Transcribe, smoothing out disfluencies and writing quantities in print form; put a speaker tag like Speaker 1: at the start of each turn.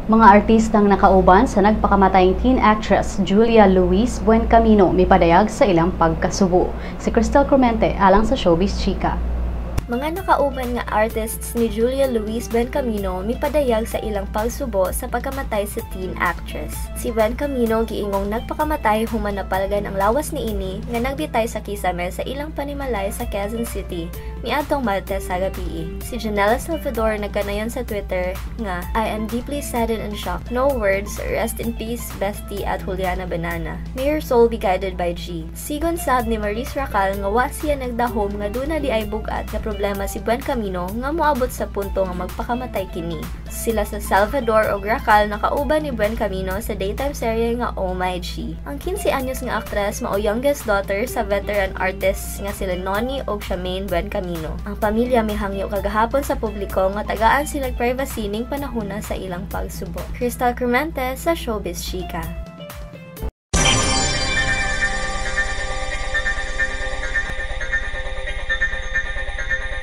Speaker 1: Mga artistang nakauban sa nagpakamatayng teen actress Julia Louise Buencamino mipadayag sa ilang pagkasubo. Si Crystal Clemente alang sa Showbiz Chika.
Speaker 2: Mga nakauban nga artists ni Julia Louise Buencamino mipadayag sa ilang pagsubo sa pagkamatay sa teen actress. Si Buencamino giingong nagpakamatay human napalgan ang lawas niini nga nagbitay sa kisame sa ilang panimalay sa Quezon City miadtong Martes sa gabii. Si Janella Salvador nagkanayon sa Twitter nga, "I am deeply saddened and shocked. No words. Rest in peace, bestie at Juliana Banana. May your soul be guided by G." Sigon sab ni Maris Racal nga wa siya nagdahom nga duna diay bug-at nga problema si Buencamino nga moabot sa punto nga magpakamatay kini. Sila sa Salvador og Racal nakauban ni Buencamino sa daytime serye nga Oh My G. Ang 15 anyos nga aktres mao youngest daughter sa veteran artists nga sila Noni og Shamaine Buencamino. Ang pamilya mihangyo kagahapon sa publiko nga tagaan sila privacy ning panahona sa ilang pagsubo. Crystal Clemente sa Showbiz Chika.